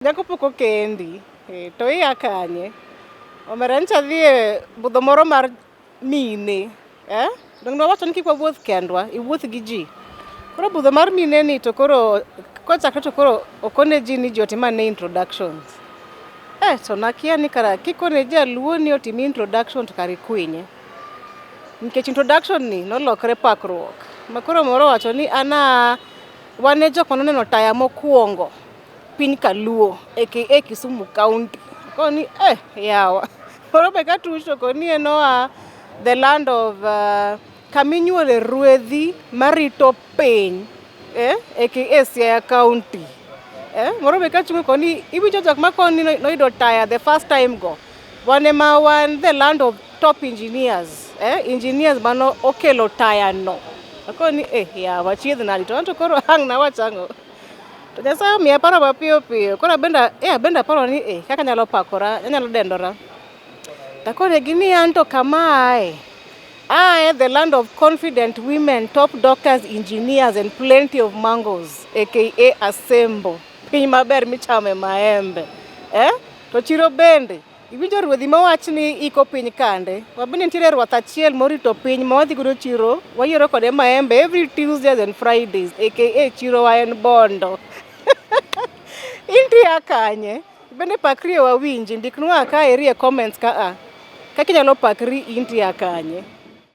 Nyako pok okendi, eh, to iya kanye? Omera ncha dhi e budho moro mar mine, eh? Donge nwawacho ni kik wawuoth kendwa, iwuoth gi ji. Koro budho mar mine ni to koro kochakre to koro okone ji ni ji otim ane introductions. Eh, to nakia ni kara kikone jaluo ni otim introduction to kara ikwinye. Nikech introduction ni nolokre pakruok. Ma koro moro owacho ni an a wan e jok manoneno taya mokwongo piny kaluo aka Kisumu County. Koni eh yawa. Koro be katuch to koni en oa the land of kaminyuole ruedhi marito piny aka Siaya County. Moro be kachungo koni iwinjo jok makoni noyudo taya the first time go. Wan ema wan the land of top engineers. Engineers mano okelo taya no. Akoni eh yawa chiedh nadi to anto koro ang' nawach ang'o. To Nyasaye omiya paro mapiyo piyo. Koro abende abende aparo ni eh kaka anyalo pakora, anyalo dendora. Takonegi ni anto kama aaye. Aaye the land of confident women, top doctors, engineers and plenty of mangoes aka Asembo. Piny maber michame maembe. Eh? To chiro bende Iwinjo ruedhi mowach ni iko piny kande. Wabende nitiere ruath achiel morito piny ma wadhi godo chiro, wayiero kode maembe every Tuesdays and Fridays aka chiro wa en Bondo. Intie kanye? Bende pakri e wawinji, ndiknwa ka eri e comments ka a. Kaka inyalo pakri intie kanye?